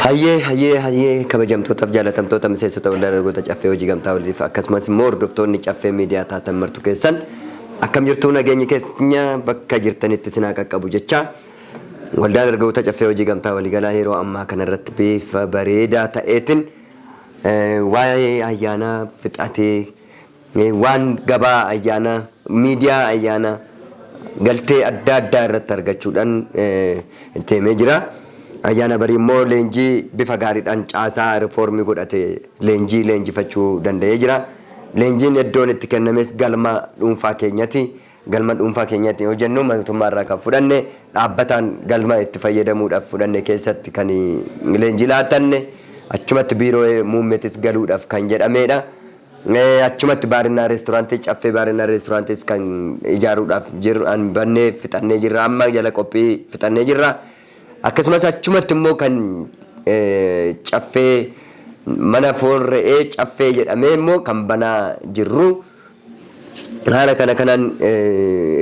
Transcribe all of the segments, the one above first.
Hayyee, hayyee, hayyee, kabajamtootaaf jaalatamtoota miseensota Waldaa Dargaggoota Caffee Hojii Gamtaa waliif akkasumas immoo hordoftoonni Caffee Miidiyaa taatan martu keessan akkam jirtuu? Nageenyi keenya bakka jirtanitti sinaa qaqqabu jecha, Waldaa Dargaggoota Caffee Hojii Gamtaa Waliigalaa yeroo ammaa kanarratti bifa bareedaa ta'eetiin waa'ee ayyaanaa fixatee waan gabaa ayyaanaa, miidiyaa ayyaanaa, galtee adda addaa irratti argachuudhaan deemee jira. Ayyaana barii immoo leenjii bifa gaariidhaan caasaa rifoormii godhate leenjii leenjifachuu danda'ee jira. Leenjiin iddoon itti kennames galma dhuunfaa keenyati. Galma dhuunfaa keenyatti yoo jennu, mootummaa irraa kan fudhanne, dhaabbataan galma itti fayyadamuudhaaf fudhanne keessatti kan leenjii laatanne, achumatti biiroo muummeetis galuudhaaf kan jedhamedha. Achumatti baarinaa reesturaantii, Caffee Baarinaa Reesturaantiis kan ijaaruudhaaf jiru an bannee fixannee jirra, amma jala qophii fixannee jirra. Akkasumas achumatti immoo kan Caffee Mana Foon Re'ee Caffee jedhamee immoo kan banaa jirru. Haala kana kanaan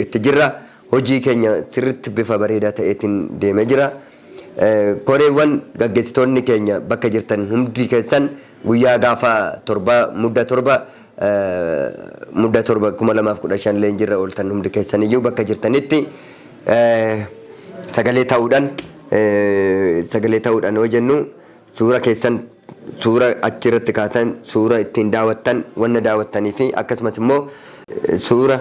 itti jirra. Hojii keenya sirriitti bifa bareedaa ta'eetiin deemee jira. Koreewwan gaggeessitoonni keenya bakka jirtan hundi keessan guyyaa gaafa 7 Mudda 7, Mudda 7 2015 leenjiirra ooltan hundi keessan iyyuu bakka jirtanitti sagalee ta'uudhaan, sagalee ta'uudhaan yoo jennu, suura keessan, suura achirratti kaatan, suura ittiin daawwattan, wanna daawwattanii fi akkasumas immoo suura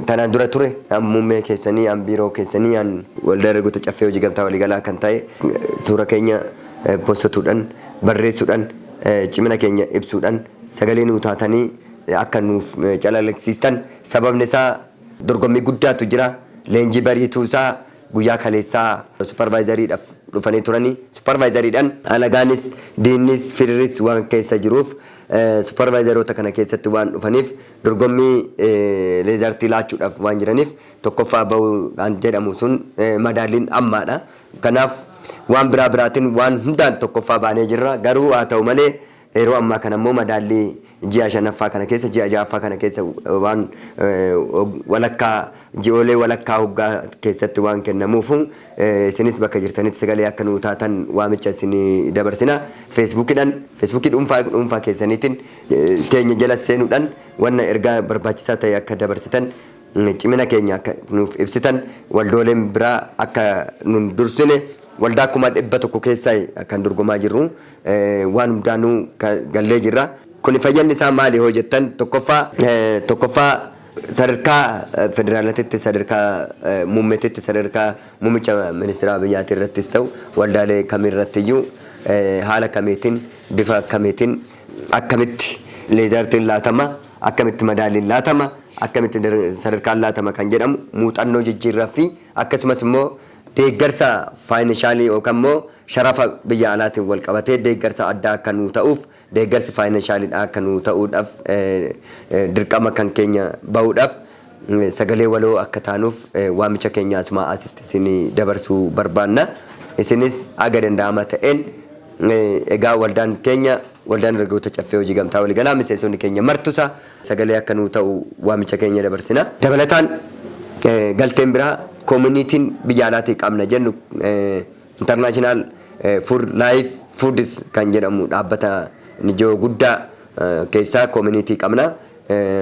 tanaan dura ture an muummee keessanii, an biiroo keessanii, an Waldaa Dargaggoota Caffee Hojii Gamtaa Waliigalaa kan ta'e suura keenya postatuudhaan, barreessuudhaan, cimina keenya ibsuudhaan sagalee nuu taatanii akka nuuf calalaqsiistan. Sababni isaa dorgommii guddaatu jira. Leenjii bariituu isaa guyyaa kaleessaa supervisoryidhaaf dhufanii turanii, supervisoryidhaan alagaanis diinnis firris waan keessa jiruuf, supervisorota kana keessatti waan dhufaniif, dorgommii resultii laachuudhaaf waan jiraniif, tokkoffaa bahuu kan jedhamu sun madaalliin ammaadha. Kanaaf waan biraa biraatiin waan hundaan tokkoffaa baanee jirra. Garuu haa ta'u malee yeroo ammaa kana immoo madaallii ji'a shanaffaa kana keessa, ji'a ja'affaa kana keessa, waan walakkaa ji'oolee walakkaa hoggaa keessatti waan kennamuufu, isinis bakka jirtanitti sagalee akka nuu taatan waamicha isinii dabarsina. Feesbuukidhaan, feesbuukii dhuunfaa dhuunfaa keessaniitiin keenya jala seenuudhaan wanna ergaa barbaachisaa ta'e akka dabarsitan, cimina keenya akka nuuf ibsitan, waldooleen biraa akka nun dursine, waldaa 100,000 keessaa kan dorgomaa jirru, waan hundaanuu gallee jirra. Kuni fayyanni isaa maali hoo jettan, tokkoffaa sadarkaa federaalaatitti, sadarkaa muummeetitti, sadarkaa muummicha ministeera biyyaati irrattis ta'u waldaalee kamirratti iyyuu haala kamiitiin, bifa kamiitiin, akkamitti resultiin laatama, akkamitti madaaliin laatama, akkamitti sadarkaan laatama kan jedhamu muuxannoo jijjiirraa fi akkasumas immoo deeggarsa financialii yookaan immoo sharafa biyya alaatiin wal qabatee deeggarsa addaa akka nuu ta'uuf, deeggarsi financialiidha akka nuu ta'uudhaaf, dirqama kan keenya bahuudhaaf sagalee waloo akka taanuuf waamicha keenya asuma asitti isin dabarsuu barbaanna. Isinis haga danda'ama ta'een egaa waldaan keenya, Waldaan Dargaggoota Caffee Hojii Gamtaa Waliigalaa, miseensonni keenya martusa sagalee akka nuu ta'u waamicha keenya dabarsina. Dabalataan galteen biraa communityn biyya alaatii qabna jennu, International Food Life Foods kan jedhamu dhaabbata NGO guddaa keessaa community qabna.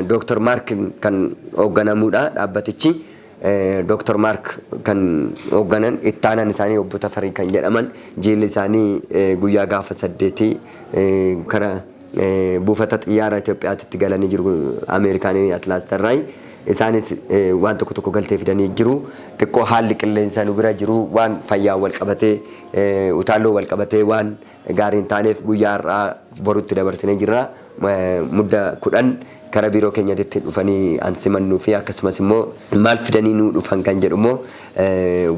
Dr. Mark kan hoogganamudha dhaabbatichi. Dr. Mark kan hoogganan, ittaanaan isaanii obbo Tafarii kan jedhaman, jiilli isaanii guyyaa gaafa 8 kara buufata xiyyaara Itoophiyaatti galanii jiru Ameerikaanii Atlaastarraayi. Isaanis waan tokko tokko galtee fidanii jiru. Xiqqoo haalli qilleensa nu bira jiru waan fayyaan wal qabatee, utaalloo wal qabatee waan gaarii hin taaneef guyyaa har'aa borutti dabarsinee jirra. Mudda 10 kara biiroo keenyatti dhufanii an simannuu fi akkasumas immoo maal fidanii nuu dhufan kan jedhu immoo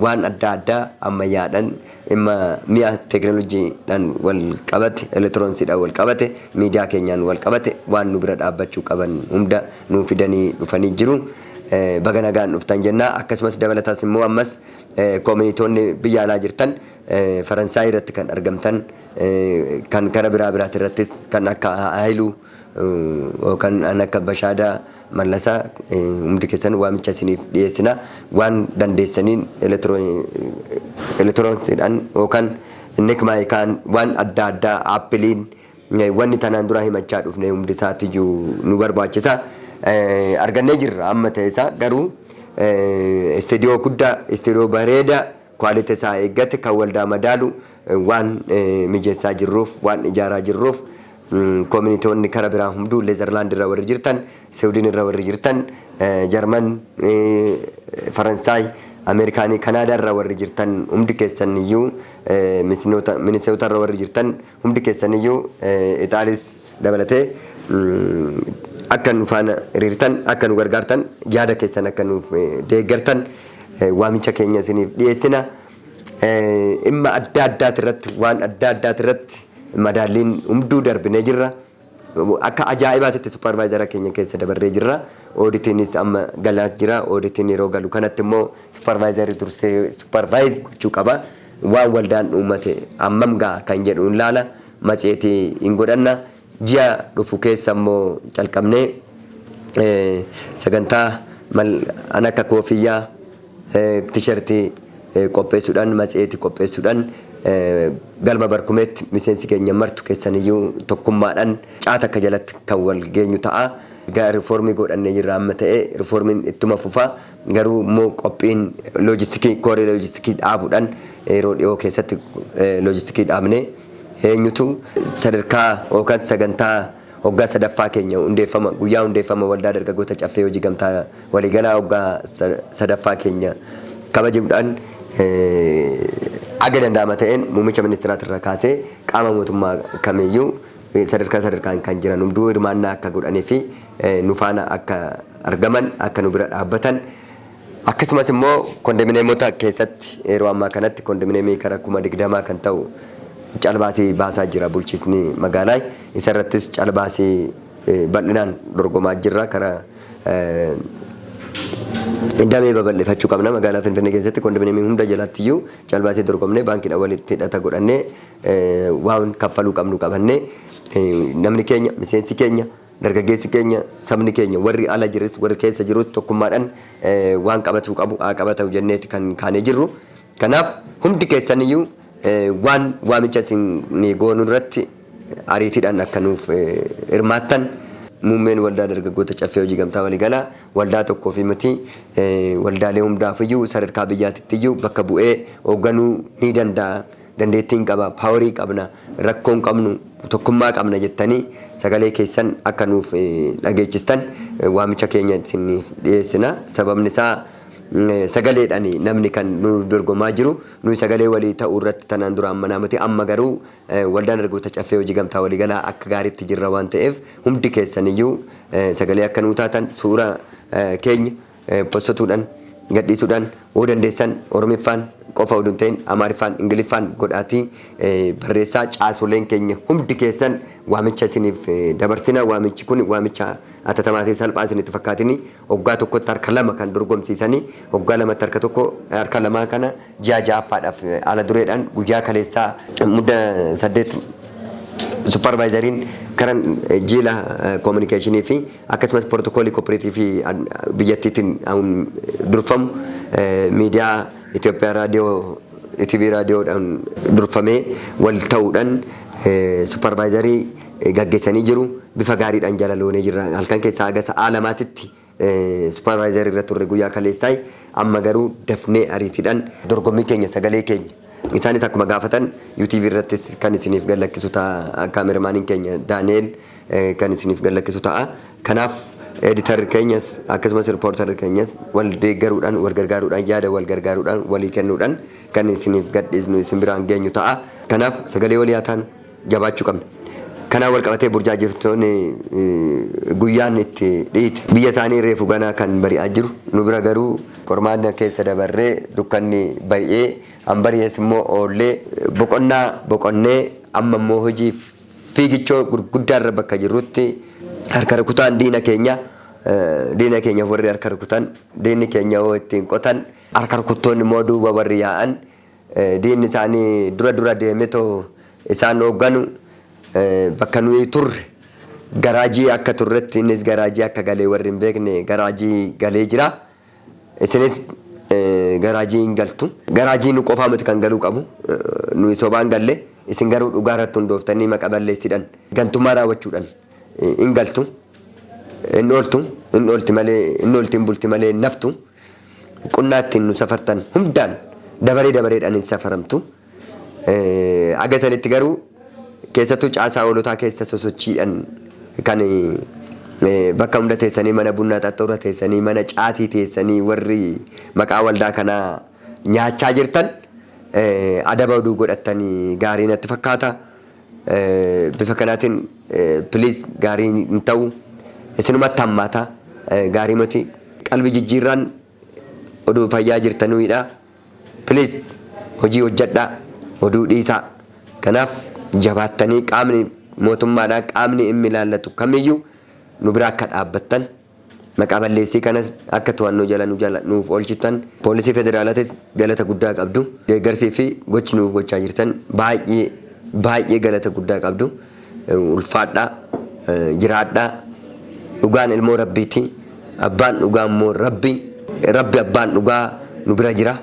waan adda addaa ammayyaadhaan, dhimma mi'a teekinooloojiidhaan wal qabate, elektiroonsiidhaan wal qabate, miidiyaa keenyaan wal qabate, waan nu bira dhaabbachuu qaban hunda nuu fidanii dhufanii jiru. Baga nagaan dhuftan jenna. Akkasumas dabalataas immoo ammas communitoonni biyya alaa jirtan, Faransaay irratti kan argamtan, kan kara biraa biraati irrattis kan akka Haayiluu yookaan kan akka Bashaadaa Mallasaa, hundi keessan waamicha isiniif dhiyeessina. Waan dandeessaniin elektiroonsiidhaan yookaan Neck mic-aan waan adda addaa, Appleiin, wanni tanaan dura himachaa dhufne hundi isaatiyyuu nu barbaachisa. Argannee jirra amma ta'e isaa, garuu istiidiyoo guddaa, istiidiyoo bareedaa, quality isaa eeggate, kan waldaa madaalu waan mijeessaa jirruuf, waan ijaaraa jirruuf, communityoonni kara biraa hunduu, Neezerlaand irra warri jirtan, Siwiidin irra warri jirtan, Jarman, Faransaay, Ameerikaanii, Kanaadaa irra warri jirtan hundi keessan iyyuu, Minisoota irra warri jirtan hundi keessan iyyuu, Ixaalis dabalatee, akka nu faana hiriirtan, akka nu gargaartan, yaada keessan akka nuuf deeggartan waamicha keenya isiniif dhiyeessina. Dhimma adda addaati irratti, waan adda addaati irratti madaalliin hunduu darbinee jirra. Akka ajaa'ibaatitti supervisor keenya keessa dabarree jirra. Auditiinis amma galaa jira. Auditiin yeroo galu kanatti immoo supervisorri dursee supervise gochuu qaba. Waan waldaan uummate hammam ga'a kan jedhu hin laala. Matseetii hin godhanna. Ji'a dhufu keessa immoo calqabnee sagantaa an akka koofiyyaa, T-shirtii qopheessuudhaan, matseetii qopheessuudhaan, galma barkumeetti miseensi keenya martu keessaniyyuu tokkummaadhaan caata akka jalatti kan wal geenyu ta'a. Riifoormii godhannee jirra amma ta'e, riifoormiin ittuma fufa, garuu immoo qophiin loojistikii, koree loojistikii dhaabuudhaan, yeroo dhiyoo keessatti loojistikii dhaabnee, eenyutu sadarkaa yookaan sagantaa waggaa sadaffaa keenya, hundeeffama, guyyaa hundeeffama Waldaa Dargaggoota Caffee Hojii Gamtaa Waliigalaa waggaa sadaffaa keenya kabajuudhaan, aga danda'ama ta'een muummicha ministiraatirra kaasee qaama mootummaa kamiyyuu sadarkaa sadarkaan kan jiran hunduu hirmaannaa akka godhanii fi nu faana akka argaman, akka nu bira dhaabbatan, akkasumas immoo kondominiyeemota keessatti yeroo ammaa kanatti kondominiyeemii kara 20,000 kan ta'u calbaasii baasaa jira bulchiisni magaalaa. Isarrattis calbaasii bal'inaan dorgomaa jirra. Kara damee babal'ifachuu qabna. Magaalaa Finfinnee keessatti kondominiyeemii hunda jalatti iyyuu calbaasii dorgomnee, baankiidhaan walitti hidhata godhannee, waan kaffaluu qabnu qabannee, namni keenya, miseensi keenya, dargaggeessi keenya, sabni keenya, warri ala jirus warri keessa jirus tokkummaadhaan waan qabatuu qabu haa qabatu jenneeti kan kaanee jirru. Kanaaf hundi keessaniyyuu waan waamicha isin goonuu irratti ariitiidhaan akka nuuf hirmaattan, muummeen Waldaa Dargaggoota Caffee Hojii Gamtaa Waliigalaa waldaa tokkoo fi miti, waldaalee hundaafiyyuu sadarkaa biyyaatitti iyyuu bakka bu'ee hoogganuu ni danda'a. Dandeettiin qaba, powerii qabna, rakkoo hin qabnu, tokkummaa qabna jettanii sagalee keessan akka nuuf dhageechistan waamicha keenya isiniif dhiyeessina. Sababni isaa sagaleedhaan namni kan nu dorgomaa jiru, nuyi sagalee walii ta'uu irratti tanaan dura amma miti, amma garuu Waldaan Dargaggoota Caffee Hojii Gamtaa Waliigalaa akka gaariitti jirra waan ta'eef, hundi keessaniyyuu sagalee akka nuu taatan, suura keenya postotuudhaan gadhiisuudhaan, yoo dandeessan Oromiffaan qofa oduu hin ta'in Amaariffaan, Ingiliffaan godhaatii barreessaa. Caasoleen keenya hundi keessan waamicha isiniif dabarsina. Waamichi kun waamicha atatamaa ta'e salphaa isinitti fakkaatini. Waggaa tokkotti harka lama kan dorgomsiisanii, waggaa lamatti harka tokko, harka lamaa kana ji'a ja'affaadhaaf haala dureedhaan guyyaa kaleessaa mudda 8 supervisoriin karan jiila communicationii fi akkasumas pirootokoolii kooperaatiivii biyyattiitiin durfamu, miidiyaa Itoophiyaa, raadiyoo ETV raadiyoodhaan durfamee wal ta'uudhaan supervisorii gaggeessanii jiru. Bifa gaariidhaan jala loonee jirra. Halkan keessaa haga sa'aa 2titti supervisorii irra turre guyyaa kaleessaa. Amma garuu dafnee ariitiidhaan dorgommii keenya, sagalee keenya isaanis akkuma gaafatan UTV irrattis kan isiniif gadlakkisu ta'a. Kaameramaaniin keenya Daani'el kan isiniif gadlakkisu ta'a. Kanaaf editor keenyas akkasumas reporter keenyas wal deeggaruudhaan, wal gargaaruudhaan, yaada wal gargaaruudhaan, walii kennuudhaan kan isiniif gadhiisnu, isin biraan geenyu ta'a. Kanaaf sagalee walii haa taanu, jabaachuu qabna. Kanaan wal qabatee burjaajeftoonni guyyaan itti dhiite biyya isaanii reefu ganaa kan bari'aa jiru, nu bira garuu qormaanna keessa dabarree dukkanni bari'ee, an bari'es immoo oollee boqonnaa boqonnee, amma immoo hojii fiigichoo gurguddaarra bakka jirrutti, harka rukutaan diina keenya, diina keenyaaf warri harka rukutan, diinni keenya hoo ittiin qotan, harka rukuttoonni immoo duuba warri yaa'an, diinni isaanii dura dura deemetoo isaan hoogganu, bakka nuyi turre garaajii akka turretti innis garaajii akka galee warri hin beekne garaajii galee jira. Isinis Garaajii hin galtu. Garaajii nu qofaa miti kan galuu qabu. Nuyi sobaan galle, isin garuu dhugaa irratti hundooftanii maqa balleessidhan gantummaa raawwachuudhaan hin galtu. Hin ooltu, hin oolti malee, hin oolti hin bulti malee hin naftu. Qunnaa ittiin nu safartan hundaan dabaree dabareedhaan hin safaramtu. Aga sanitti garuu keessattuu caasaa hoolotaa keessa sosochiidhaan kan bakka hunda teessanii, mana bunnaa xaxxoorra teessanii, mana caatii teessanii, warri maqaa waldaa kanaa nyaachaa jirtan adaba oduu godhattanii gaarii natti fakkaata. Bifa kanaatiin please gaarii hin ta'u, isinumatti hammaata, gaarii miti. Qalbii jijjiirraan oduu fayyaa jirtanuidha. Please hojii hojjedhaa, oduu dhiisaa. Kanaaf jabaattanii qaamni mootummaadhaa, qaamni dhimmi ilaallatu kamiyyuu nu bira akka dhaabbattan, maqaa balleessii kanas akka to'annoo jala nu jala nuuf oolchitan. Poolisii federaalaatis galata guddaa qabdu. Deeggarsii fi gochi nuuf gochaa jirtan baay'ee baay'ee galata guddaa qabdu. Ulfaadhaa, jiraadhaa. Dhugaan ilmoo Rabbiiti. Abbaan dhugaa immoo Rabbi. Rabbi abbaan dhugaa nu bira jira.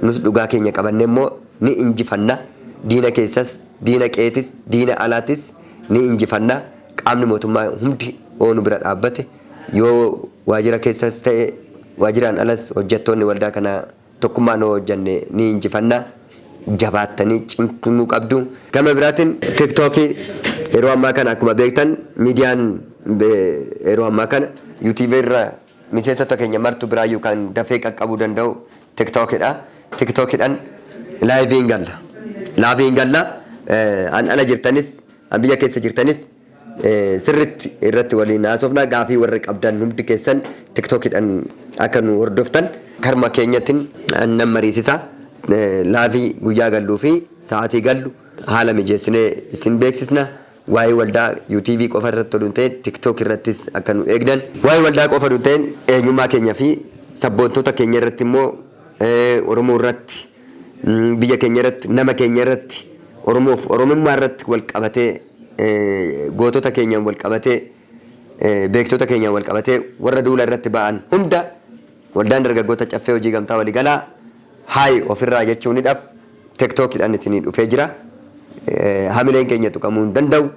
Nus dhugaa keenya qabanne immoo ni injifanna. Diina keessas, diina qeetis, diina alaatis ni injifanna. Qaamni mootummaa hundi oo nu bira dhaabbate, yoo waajjira keessas ta'e waajjiraan alas hojjettoonni waldaa kanaa tokkummaan yoo hojjenne ni injifanna. Jabaattanii cimtuu qabdu. Gama biraatiin TikTokii yeroo ammaa kana akkuma beektan miidiyaan yeroo ammaa kana YouTube irra miseensota keenya martu biraayyuu kan dafee qaqqabuu danda'u TikTokidha. TikTokidhaan live hin galla. Live hin galla. An ala jirtanis, an biyya keessa jirtanis sirritti irratti waliin haasofna. Gaafii warri qabdan hundi keessan TikTokidhaan akka nu hordoftan karma keenyatiin nan mariisisa. Live guyyaa galluu fi sa'aatii gallu haala mijeessinee isin beeksisna. Waa'ee waldaa UTV qofa irratti oduu hin ta'in TikTok irrattis akka nu eegdan. Waa'ee waldaa qofa oduu hin ta'in eenyummaa keenya fi sabboontota keenya irratti immoo, Oromoo irratti, biyya keenya irratti, nama keenya irratti, Oromoof Oromummaa irratti wal qabatee, gootota keenyaan wal qabatee, beektota keenyaan wal qabatee warra duula irratti ba'an hunda waldaan dargaggoota Caffee Hojii Gamtaa Waliigalaa haay ofirraa jechuunidhaaf TikTokidhaan isinii dhufee jira. Hamileen keenya tuqamuu hin danda'u.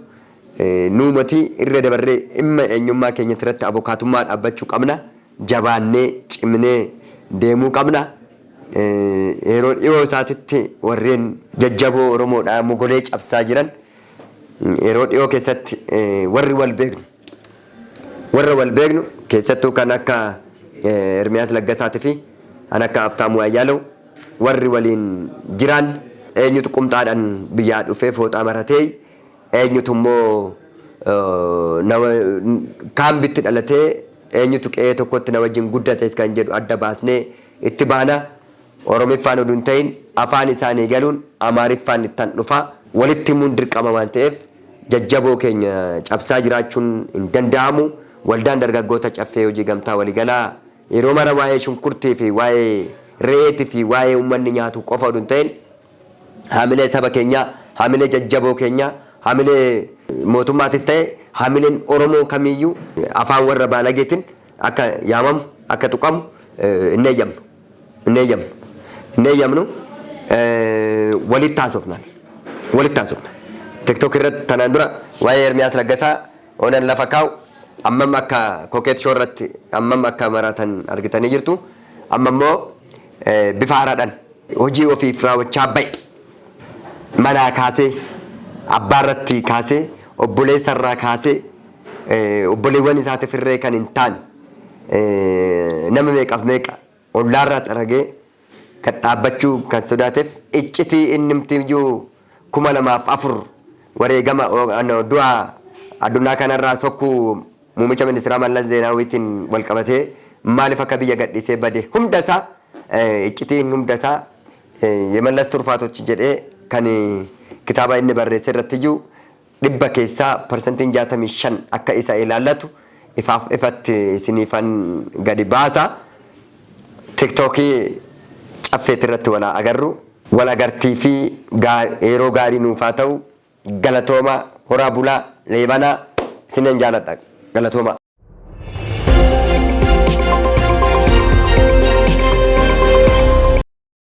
Nuumati irra dabarree dhimma eenyummaa keenya irratti abokaatummaa dhaabbachuu qabna. Jabaannee cimnee deemuu qabna. Yeroo dhiyoo isaatitti warreen jajjaboo Oromoodhaa mogolee cabsaa jiran yeroo dhiyoo keessatti warri wal beeknu, warra wal beeknu keessattuu kan akka Ermiyaas Laggasaatii fi kan akka Habtaamuu Ayyaalew warri waliin jiran, eenyutu qumxaadhaan biyyaa dhufee fooxaa maratee, eenyutu immoo nama kaambitti dhalatee, eenyutu qe'ee tokkotti na wajjin guddates kan jedhu adda baasnee itti baana. Oromiffaan oduu hin ta'in afaan isaanii galuun Amaariffaan ittan dhufa. Walitti himuun dirqama waan ta'eef jajjaboo keenya cabsaa jiraachuun hin danda'amu. Waldaan dargaggoota Caffee Hojii Gamtaa Waliigalaa yeroo mara waa'ee shunkurtii fi waa'ee re'eetii fi waa'ee uummanni nyaatu qofa oduu hin ta'in haamilee saba keenyaa, haamilee jajjaboo keenyaa, haamilee mootummaatis ta'e haamileen Oromoo kamiiyyuu afaan warra baalageetiin akka yaamamu, akka tuqamu hin eeyyamnu. Hin eeyyamnu. Hin eeyyamnu. Walitti haasofnaan. Walitti haasofna. TikTok irratti tanaan dura waa'ee Ermiyaas Laggasaa onan lafa kaa'u ammam akka kokeet show irratti ammam akka maratan argitanii jirtu. Amma immoo bifa haaraadhaan hojii ofiif raawwachaa ba'e manaa kaasee, abbaa irratti kaasee, obboleessa irraa kaasee, obboleewwan isaatiif irree kan hin taane nama meeqaaf meeqa ollaarraa xaragee kan dhaabbachuu kan sodaateef iccitii innimtiyyuu 2004 wareegama du'a addunyaa kanarraa sokkuu muummicha ministeeraa Mallas Zeenaawiitiin wal qabatee maaliif akka biyya gadhiisee bade hunda isaa, iccitiin hunda isaa የመለስ ትሩፋቶች jedhee kan kitaaba inni barreesse irrattiyyuu 65% akka isa ilaallatu ifaaf ifatti isiniifan gadi baasa. TikTokii Caffeetti irratti wal agarru. Wal agartii fi yeroo gaarii nuuf haa ta'u. Galatooma, horaa bulaa, leebanaa, isiniin jaaladha. Galatooma.